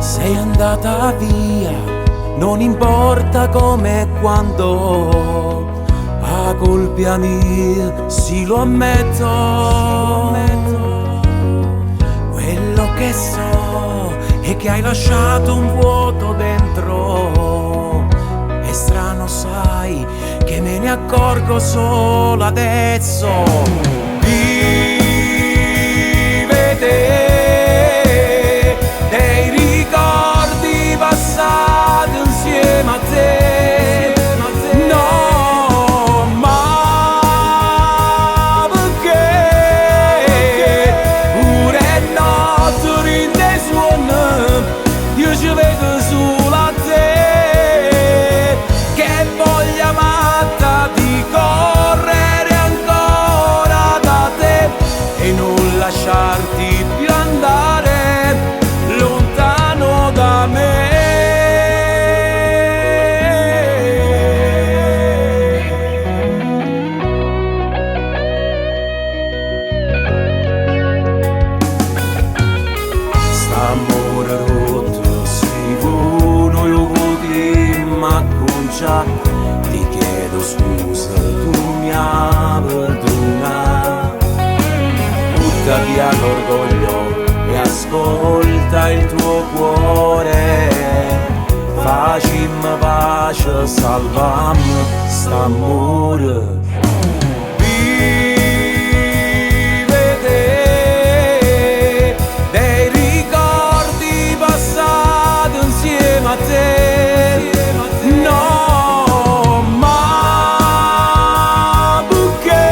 Sei andata via, non importa come e quando, 'a colpa mia, sì lo ammetto. Quello che so è che hai lasciato un vuoto dentro. È strano, sai, che me ne accorgo solo adesso. Vive te, dei ricordi passati insieme a te. No, ma perché pure notte dint' 'e suonno io ci vedo solo a te. Che voglia matta di correre ancora da te e non lasciarti più andare lontano da me. St'ammore rotto, si nuje 'o putimmo accuncià. Ti chiedo scusa, tu mi 'a perdunà. Butta via l'orgoglio e ascolta il tuo cuore. Facimm pace, salvamm st'ammore. Vive te, dei ricordi passati insieme a te. No, ma perché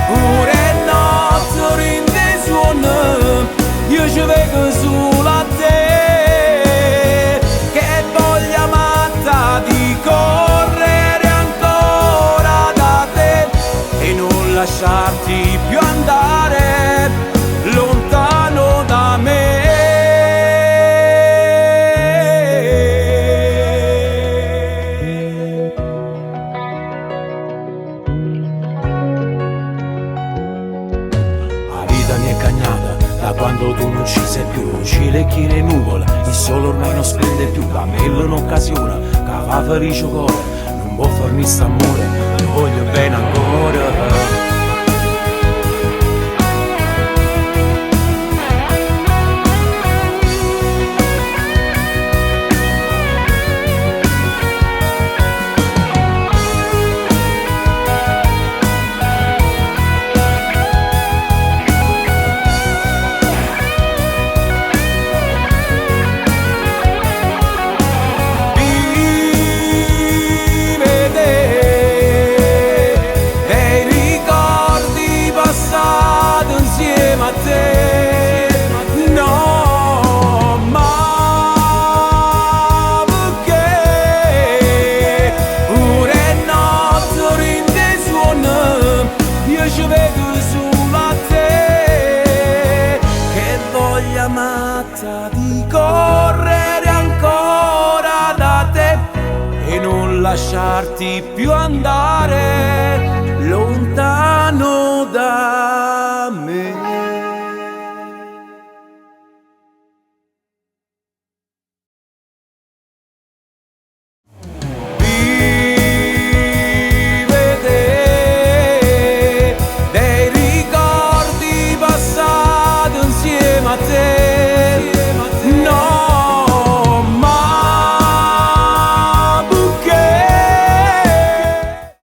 pure notte dint' 'e suonno io ci vedo solo a te. Che voglia matta di correre ancora da te e non lasciarti più andare lontano da me. 'A vita mi è cagnata da quando tu non ci sei più. 'O cielo è chino 'e nuvole, il sole ormai non splende più. Dammella un'occasione ca fa felice 'o core. Nun può fernì st'ammore, te voglio bene ancora. Vive te, dei ricordi passati insieme a te. No, ma perché pure notte dint' 'e suonno io ci vedo solo a te. Che voglia matta di correre ancora da te e non lasciarti più andare.